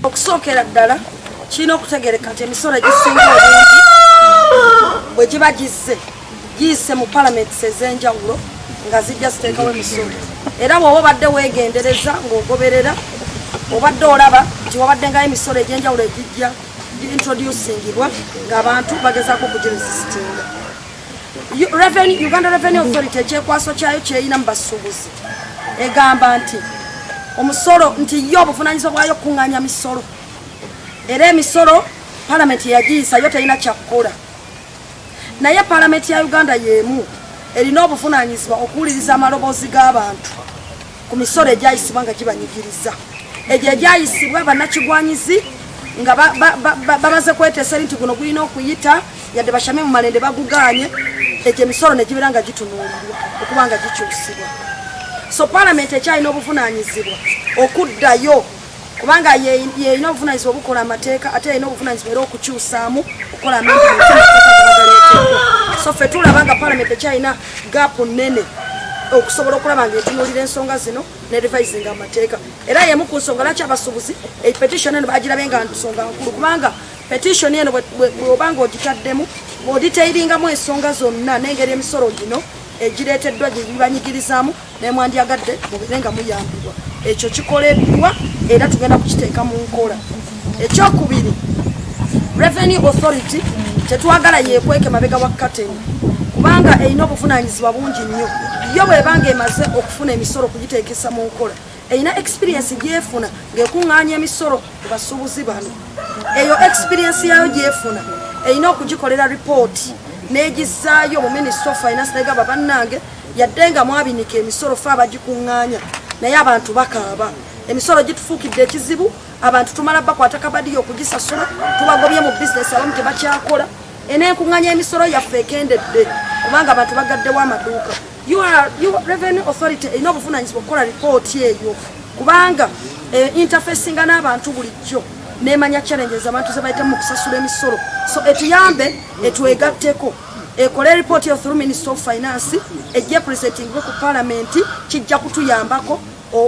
Okusookera ddala, kirina okutegereka nti emisolo egisinga obungi bwe giba gizze, giyise mu palamenti ez'enjawulo nga zijja ziteekawo emisolo. Era bw'oba obadde weegendereza ng'ogoberera, obadde olaba nti wabaddengayo emisolo egy'enjawulo egijja introducingibwa ng'abantu bagezaako okugiresistinga. Uganda Revenue Authority, ekyekwaso kyayo kyeyina mu basuubuzi, egamba nti omusolo, nti yo obuvunanyizibwa bwayo okukuŋŋaanya misolo, era emisolo palamenti yagiyisa, yo terina kyakukola. Naye palamenti ya Uganda y'emu erina obuvunanyizibwa okuwuliriza amaloboozi g'abantu ku misolo egyayisibwa nga gibanyigiriza, egyo egyayisibwa bannakigwanyizi nga bamaze kweteesa eri nti guno gulina okuyita, yadde bashamye mu malende baguganye. Egyo emisolo negibeera nga gitunuulirwa okuba nga gikyusibwa. So palamenti ekyalina obuvunanyizibwa okuddayo, kubanga yeyina obuvunanyizibwa obukola amateeka, ate yeyina obuvunanyizibwa era okukyusaamu, okukola amendment. So ffe tulaba nga palamenti ekyalina gap nene okusobola okulaba nga etunuulira ensonga zino ne revising amateeka. Era yemu ku nsonga lwaki abasuubuzi petition eno bagirabe nga nsonga nkulu, kubanga petition eno bw'oba nga ogitaddemu, odetailingamu ensonga zonna n'engeri emisolo gino egireeteddwa gye gibanyigirizaamu, naye mwandyagadde mubeere nga muyambibwa. Ekyo kikoleddwa era tugenda kukiteeka mu nkola. Ekyokubiri, Revenue Authority tetwagala yeekweke mabega wa kateni, kubanga erina obuvunanyizibwa bungi nnyo. Yo bwebanga emaze okufuna emisolo kugiteekesa mu nkola, erina experience gyefuna ng'ekuŋŋaanya emisolo ku basuubuzi bano. Eyo experience yayo gyefuna erina okugikolera ripooti n'egizaayo mu Ministry of Finance, negamba, "Bannange, yadde nga mwabinika emisolo, fe abagikuŋŋaanya, naye abantu bakaaba, emisolo gitufuukidde ekizibu. Abantu tumala bakwata kabadiyo okugisasula, tubagobye mu bizinesi, abamu tebakyakola. Enenkuŋŋanya emisolo yaffe ekendedde kubanga abantu bagaddewo amaduuka." Revenue Authority erina obuvunanyizibwa okukola ripooti eyo, kubanga interfacinga n'abantu bulijjo, nemanya challenges abantu ze bayitamu mu kusasula emisolo. So etuyambe, etwegatteko, ekole ripooti eyo through Minister of Finance, ejje presentingwe ku parliament. Kijja kutuyambako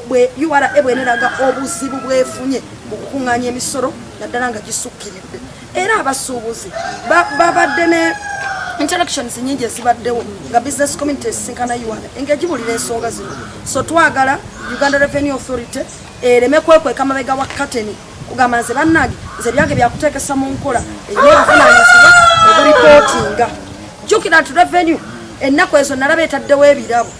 bwe URA bweneraga obuzibu bwefunye mu kukuŋŋaanya emisolo, naddala nga gisukkiridde. Era abasuubuzi babadde ne interactions nyingi ezibaddewo nga business community esisinkana URA engegibulira ensonga zino. So twagala Uganda Revenue Authority ereme kwekweka mabega wa kateni kugamba, "Nze bannange, nze byange byakuteekesa mu nkola." Erina obuvunanyizibwa oburipootinga. Jjukira nti Revenue ennaku ezo nalaba etaddewo ebirabo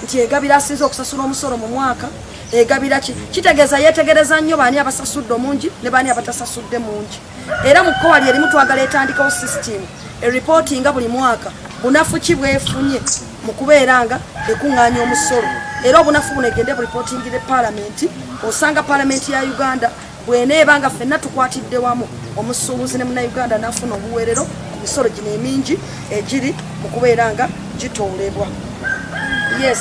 nti egabira asinza okusasula omusolo mu mwaka. Egabira ki? Kitegeeza yeetegereza nnyo baani abasasudde omungi ne baani abatasasudde mungi. Era mu kkowa lyerimu, twagala etandikawo system eripootinga buli mwaka bunafu ki bwefunye mu kubeera nga ekuŋŋaanya omusolo, era obunafu buno egende buripootingire paalamenti. Osanga paalamenti ya Uganda bweneeba nga ffenna tukwatidde wamu, omusuubuzi ne Munnayuganda n'afuna obuweerero ku misolo gino emingi egiri mu kubeera nga gitoolebwa. Yes,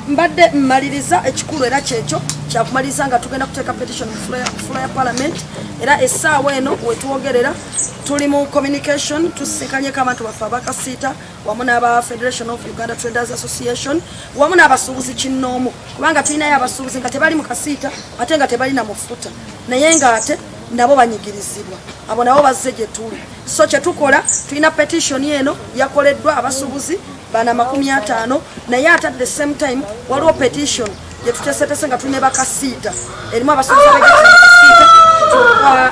mbadde mmaliriza. Ekikulu era kyekyo kyakumaliriza nga tugenda kuteeka petition mu floor ya parliament. Era essaawa eno wetwogerera tuli mu communication, tusisinkanyeko abantu baffe abakasiita wamu n'aba Federation of Uganda Traders Association wamu n'abasuubuzi kinnoomu, kubanga tulinayo abasuubuzi nga tebali mu kasiita ate nga tebalina mufuta, naye ng'ate nabo banyigirizibwa. Abo nabo bazze gye tuli. So kyetukola, tulina petition eno yakoleddwa abasuubuzi bana 50, naye ate at the same time waliwo petition gyetutesetese nga tulina bakasiita, erimu abasuubuzi abakasiita,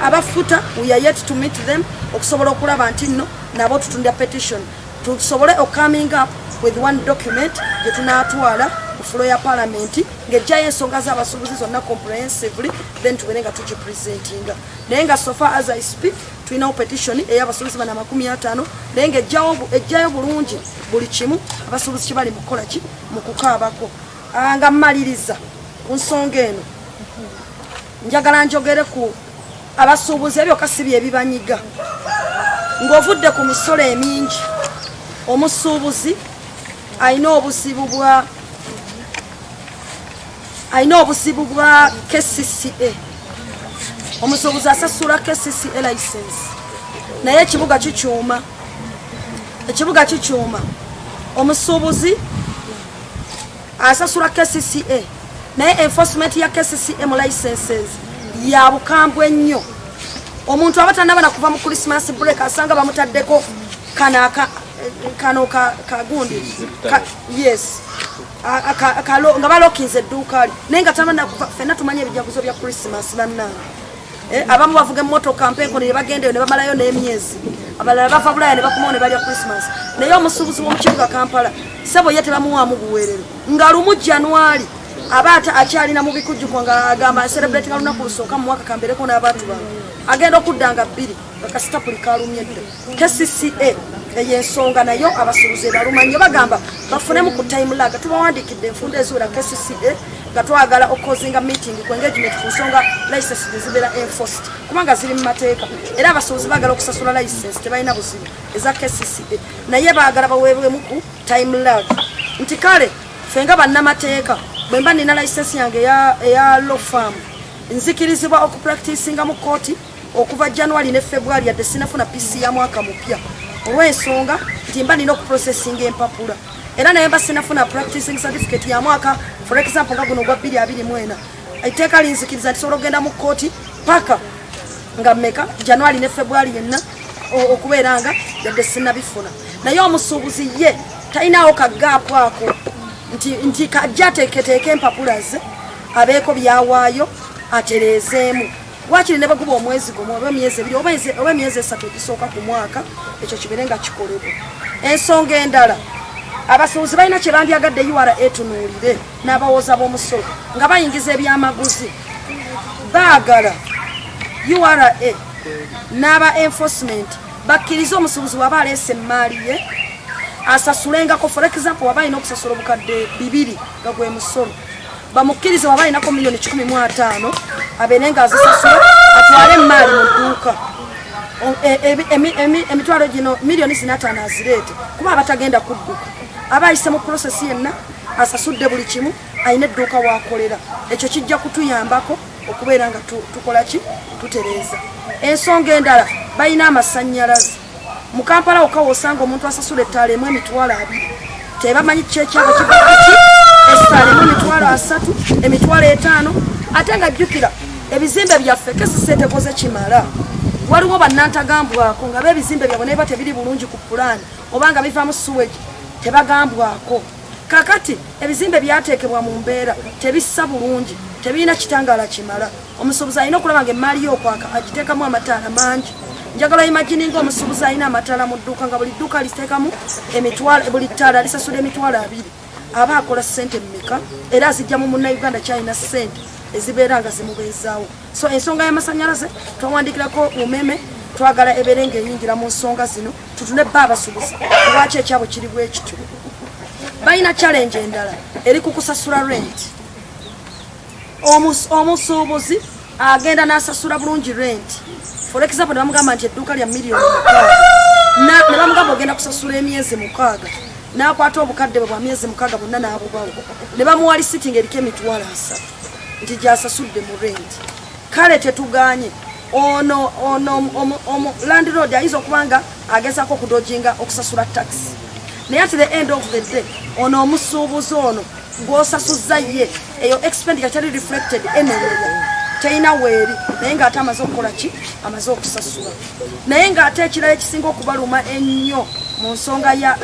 abafuta. We are yet to meet them okusobola okulaba nti nno nabo tutundya petition, tusobole ocoming up with one document gye tunaatwala ku floor ya parliament ng'ejjayo ensonga z'abasuubuzi zonna comprehensively, then tubeere nga tugipresentinga. Naye nga so far as I speak, tulinawo petition ey'abasuubuzi bana 50, naye ng'ejjayo bulungi buli kimu abasuubuzi kibali mu kukola ki, mu kukaabako. Nga mmaliriza ku nsonga eno, njagala njogere ku abasuubuzi. Ebyoka si bye bibanyiga. Ng'ovudde ku misolo emingi, omusuubuzi alina obuzibu bwa KCCA. Omusuubuzi asasula KCCA license, naye ekibuga kikyuma, ekibuga kikyuma. Omusuubuzi Asasula KCCA, naye enforcement ya KCCA mu licenses ya bukambwe nnyo. Omuntu aba tanaba nakuva mu Christmas break, asanga bamutaddeko kano aka kano kagundi ka, yes, nga balokinze edduuka lye, naye nga tanaba nakuva. Ffenna tumanye ebijaguzo bya Christmas, bannange. Abamu bavuga emmotoka mpeeko ne bagendayo ne bamalayo n'emyezi, abalala bava Bulaya ne bakomawo ne balya Christmas. Naye omusuubuzi w'omu kibuga Kampala, sebo, ye tebamuwaamu buweerero. Nga lumu January aba ate akyalina mu bikujjuko, nga agamba, "Celebrate nga lunaku lusooka mu mwaka, kambeereko n'abantu bange." Agenda okudda nga 2 nga kasitapuli kalumye dda. KCCA eyo ensonga nayo abasuubuzi ebaluma nnyo. Bagamba bafunemu ku time lag. Tubawandiikidde enfunda eziwera KCCA nga twagala okukozinga meeting ku engagement ku nsonga license zezibeera enforced, kubanga ziri mu mateeka. Era abasuubuzi baagala okusasula license, tebalina buzibu eza KCCA, naye baagala baweebwemu ku time lag, nti kale ffe nga bannamateeka, bwe mba nina license yange eya law firm, nzikirizibwa okupracticinga mu kooti okuva January ne February, yadde sinafuna PC ya mwaka mupya, olw'ensonga nti mba nina okuprocessinga empapula. Era naye mba sinafuna practicing certificate ya mwaka, for example nga guno ogwa 2024, etteeka linzikiriza nti sobola okugenda mu kooti paka nga mmeka, January ne February yenna, okubeera nga yadde sinabifuna. Naye omusuubuzi ye talinawo kagaapu ako nti kajja ateeketeeke empapula ze, abeeko byawaayo, atereezeemu wakiri ne baguba omwezi gumu oba emyezi 2 oba emyezi 3 egisooka ku mwaka, ekyo kibeere nga kikolebwa. Ensonga endala, abasuubuzi balina kye bandyagadde URA etunuulire n'abawooza b'omusolo nga bayingiza ebyamaguzi. Baagala URA n'aba enforcement bakkirize omusuubuzi waba aleese emaali ye asasulengako. For example, waba alina okusasula obukadde 2 nga gwe musolo, bamukkirize waba alinako miliyoni 150 abeere nga azisasula, atwale emaali mu dduuka. Emitwalo gino miliyoni 5 azireete, kuba abatagenda kudduka aba ayise mu process yenna, asasudde buli kimu, alina edduuka wakolera. Ekyo kijja kutuyambako okubeera nga tukola ki, tutereeza. Ensonga endala, balina amasannyalaze. Mu Kampala wokka wosanga omuntu asasula ettaala emu 20,000. Tebamanyi kyekyabo kiva kuki, essaala emu 30,000, 50,000. Ate nga jjukira ebizimbe byaffe KCCA tekoze kimala. Waliwo bannantagambwako nga beebizimbe byabwe naye tebiri bulungi ku pulaani oba nga bivaamu sewage, tebagambwako. Kakati ebizimbe byateekebwa mu mbeera tebissa bulungi, tebirina kitangaala kimala. Omusuubuzi alina okulaba nga emaali y'okwaka agiteekamu amataala mangi. Njagala imagininga omusuubuzi alina amataala mu dduuka, nga buli dduuka liteekamu emitwalo, buli ttaala lisasula 20,000, aba akola ssente mmeka? Era azijja mu Munnayuganda kyalina ssente ezibeera nga zimubeezaawo. So ensonga y'amasanyalaze twawandikirako Umeme, twagala ebeere ng'eyingira mu nsonga zino, tutune bba abasuubuzi lwaki ekyabo kiri bwe kityo. Balina challenge endala eri ku kusasula rent. Omusuubuzi agenda n'asasula bulungi rent, for example ne bamugamba nti edduuka lya miliyoni 6, ne bamugamba ogenda kusasula emyezi 6, n'akwata obukadde bwe bwa myezi 6 bwonna n'abubawo, ne bamuwa lisiti ng'eriko 30,000 nti gy'asasudde mu rent. Kale tetuganye, ono landlord ayinza okuba nga agezaako okudodginga okusasula tax, naye at the end of the day ono omusuubuzi ono gw'osasuzza ye eyo expenditure teri reflected anywhere, terina weeri, naye ng'ate amaze okukola ki, amaze okusasula. Naye ng'ate ekirala ekisinga okubaluma ennyo mu nsonga ya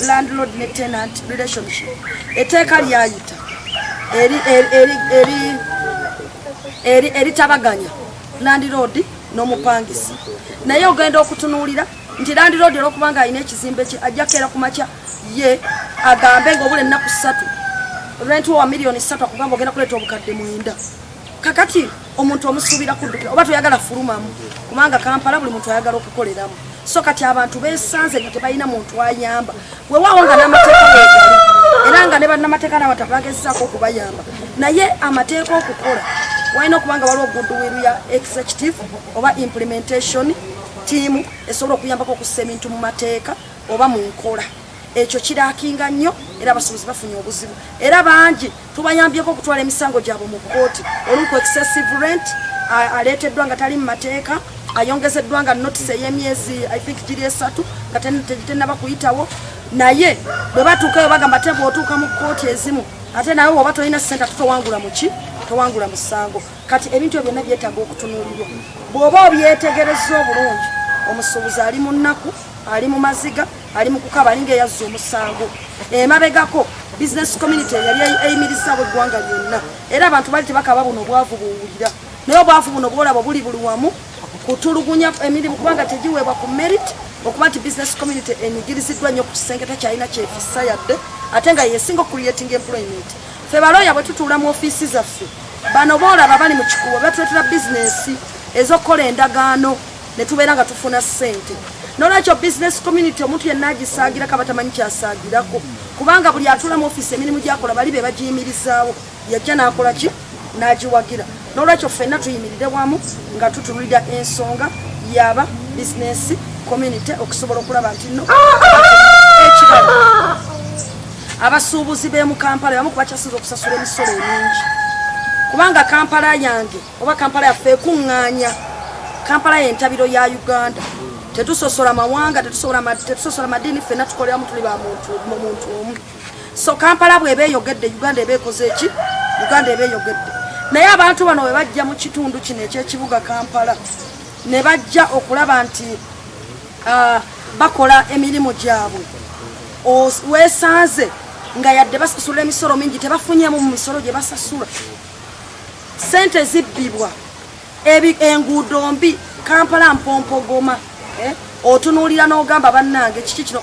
landlord ne tenant relationship, etteeka lyayita eritabaganya landlord n'omupangisa. Naye ogenda okutunuulira nti landlord olwokubanga alina ekizimbe kye, ajja keera ku makya ye agambe ngaobula ennaku 3, rent wa miliyoni 3, akugamba ogenda kuleeta obukadde 9. Kakati omuntu omusuubira kuddukira oba toyagala fulumamu, kubanga Kampala buli muntu ayagala okukoleramu. So kati abantu besanze nga tebalina muntu ayamba, wewaawo nga n'amateeka wegali, era nga ne bannamateeka n'abataka bagezesaako okubayamba. Naye amateeka okukola walina okuba nga waliwo goodwill ya executive oba implementation team esobola okuyambako okussa ebintu mu mateeka oba mu nkola. Ekyo kirackinga nnyo, era abasuubuzi bafunye obuzibu, era bangi tubayambyeko okutwala emisango gyabwe mu kkooti olumu ku excessive rent aleeteddwa nga tali mu mateeka, ayongezeddwa nga notice ey'emyezi, I think giri 3, nga tenaba kuyitawo. Naye bwe batuukayo bagamba te bw'otuuka mu kkooti ezimu Ate nawe woba tolina ssente ate towangula muki, towangula musango. Kati ebintu ebyo byonna byetaaga okutunuulirwa. Bw'oba obyetegerezza obulungi, omusuubuzi ali mu nnaku, ali mu maziga, ali mu kukaaba, alinga eyazza omusango. Emabegako business community yali eyimirizaawo eggwanga lyonna, era abantu bali tebakaaba buno obwavu buwulira, naye obwavu buno bwolaba buli buli wamu kutulugunya emirimu kubanga tegiweebwa ku merit. Okuba nti business community enyigiriziddwa nnyo ku kisenge, tekyalina kyefissa yadde, ate nga yesinga ocreating employment. Ffe balooya bwe tutuula mu ofiisi zaffe, bano boolaba bali mu kikubo batuleetera bizinesi ez'okukola endagaano ne tubeera nga tufuna ssente. Nolwekyo business community omuntu yenna agisaagirako aba tamanyi kyasaagirako, kubanga buli atuula mu ofiisi emirimu gyakola bali be bagiyimirizaawo, yajja n'akola ki n'agiwagira. Nolwekyo ffenna tuyimirire wamu nga tutunulira ensonga yaba business community okusobola okulaba nti no ekirala abasuubuzi b'e mu Kampala bamu kubakyasinza okusasula emisolo emingi, kubanga Kampala yange oba Kampala yaffe ekuŋŋaanya, Kampala y'entabiro ya Uganda. Tetusosola mawanga, tetusosola madiini, ffenna tukoleramu, tuli ba muntu omu. So Kampala bw'eba eyogedde, Uganda eba ekoze eki? Uganda eba eyogedde. Naye abantu bano bwe bajja mu kitundu kino eky'ekibuga Kampala ne bajja okulaba nti bakola emirimu gyabwe, weesanze nga yadde basasula emisolo mingi tebafunyemu mu misolo gye basasula. Ssente zibbibwa, enguudo mbi, Kampala mpompogoma, Otunuulira n'ogamba bannange kiki kino?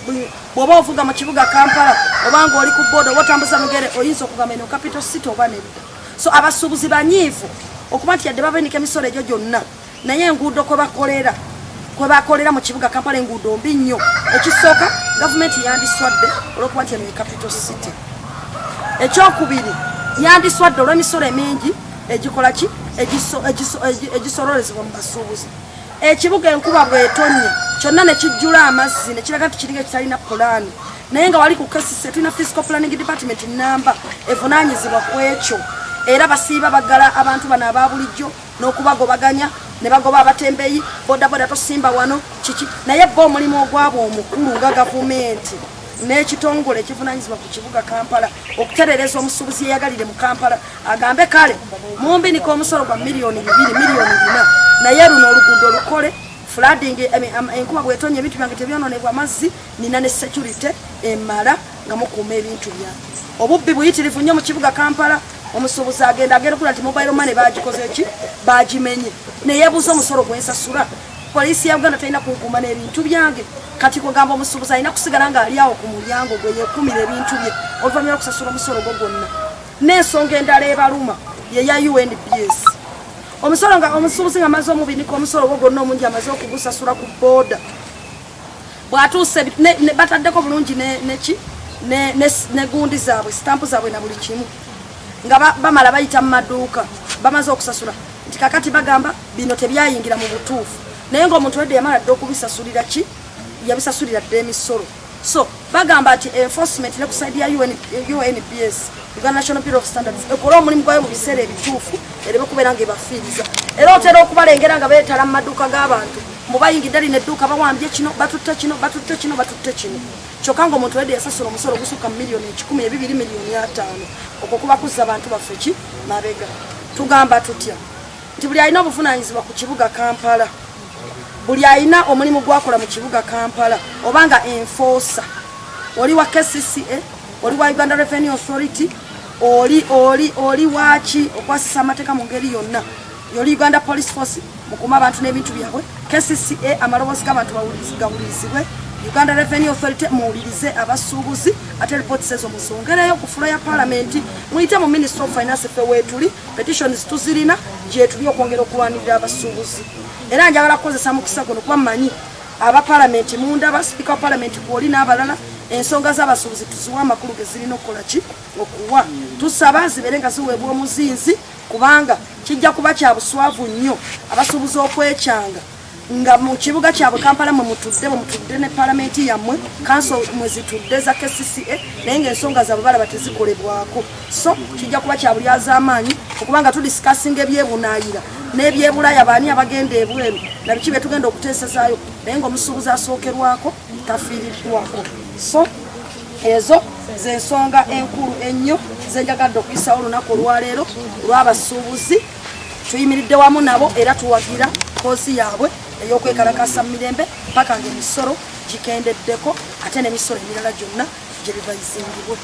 Bw'oba ovuga mu kibuga Kampala oba ng'oli ku booda oba otambuza mugere, oyinza okugamba eno capital city oba nedda. So abasuubuzi banyiivu okuba nti yadde babenika emisolo egyo gyonna, naye enguudo kwe bakolera mu kibuga Kampala enguudo mbi nnyo. Ekisooka, gavumenti yandiswadde olw'okuba nti eno ye capital city. Ekyokubiri, yandiswadde olw'emisolo emingi egikola ki egisololezebwa mu basuubuzi. Ekibuga enkuba bw'etonnya kyonna ne kijjula amazzi ne kiraga nti kiringa ekitalina pulaani, naye nga wali ku KCC tulina physical planning department namba evunaanyizibwa ku ekyo, era basiiba baggala abantu bano aba bulijjo n'okubagobaganya ne bagoba abatembeyi, bodaboda tosimba wano kiki. Naye bo omulimu ogwabwe omukulu nga gavumenti n'ekitongole ekivunaanyizibwa ku kibuga Kampala okutereereza omusuubuzi yeyagalire mu Kampala agambe kale mumbinika omusolo gwa 2 miliyoni, 4 miliyoni, naye luno oluguudo lukole flooding, enkuba bwetonya ebintu byange tebyononebwa amazzi, nina ne security emala nga mukuuma ebintu byange. Obubbi buyitirivu nnyo mu kibuga Kampala. Omusuubuzi agenda okula nti mobile money bagikoze ki, bagimenye, neyebuuza omusolo gwensasula, poliisi ya Uganda terina kunkuuma n'ebintu byange? Kati kugamba omusuubuzi alina kusigala ng'ali awo ku mulyango gwe yekumira ebintu bye oluvannyuma lw'okusasula omusolo gwo gwonna. N'ensonga endala ebaluma yeya UNBS omusolo, nga omusuubuzi nga amaze omubinika omusolo gwo gwonna omungi, amaze okugusasula ku booda, bw'atuuse bataddeko bulungi neki ne gundi zaabwe, sitampu zaabwe na buli kimu, nga bamala bayita mu maduuka bamaze okusasula, nti kakati bagamba bino tebyayingira mu butuufu, naye ng'omuntu wedde yamala dde okubisasulira ki, yabisasulira dde emisolo. So bagamba nti enforcement ne ku side ya UNBS, Uganda National Bureau of Standards, ekole omulimu gwayo mu biseera ebituufu ereme kubeera ng'ebafiiriza. Era otera okubalengera nga beetala mu maduuka g'abantu, mbu bayingidde lino edduuka, bawambye kino, batutte kino, batutte kino, batutte kino, kyokka ng'omuntu wedde yasasula omusolo ogusukka mu 120 miliyoni, 50 miliyoni. Okwo kuba kuzza abantu baffe ki mabega. Tugamba tutya nti buli alina obuvunaanyizibwa ku kibuga Kampala, buli alina omulimu gwakola mu kibuga Kampala, oba nga enforcer, oli wa KCCA, oli wa Uganda Revenue Authority, oli waki okwasisa amateeka mu ngeri yonna, yoli Uganda Police Force, mukuuma abantu n'ebintu byabwe, KCCA, amaloboozi g'abantu gawulirizibwe, Uganda Revenue Authority, muwulirize abasuubuzi, ate reports ezo muzongereyo ku floor ya Parliament, muyite mu Ministry of Finance. Ffe weetuli, petitions tuzirina, gyetuli okwongera okulwanirira abasuubuzi. Era njagala kukozesa mukisa guno kuba mmanyi aba Palamenti mundaba, sipiika wa Palamenti kwoli n'abalala, ensonga z'abasuubuzi tuziwe amakulu ge zirina okukola ki okuwa. Tusaba zibeere nga ziweebwa omuzinzi, kubanga kijja kuba kya buswavu nnyo abasuubuzi okwekyanga nga mu kibuga kyabwe Kampala mwe mutudde, bwe mutudde ne palamenti yammwe, kanso mwe zitudde za KCCA, naye ng'ensonga zaabwe balaba tezikolebwako. So kijja kuba kya bulyazaamaanyi okubanga tudiscussinga ebyebunaayira n'ebyebulaya, baani abagenda ebweru na biki bye tugenda okuteesezaayo, naye ng'omusuubuzi asookerwako tafiiriddwako. So ezo z'ensonga enkulu ennyo. Nze njagadde okuyisawo olunaku olwaleero olw'abasuubuzi. Tuyimiridde wamu nabo era tuwagira koosi yaabwe ey'okwekalakasa mu mirembe paka nga emisolo gikendeddeko, ate n'emisolo emirala gyonna gye bivayizingibwe.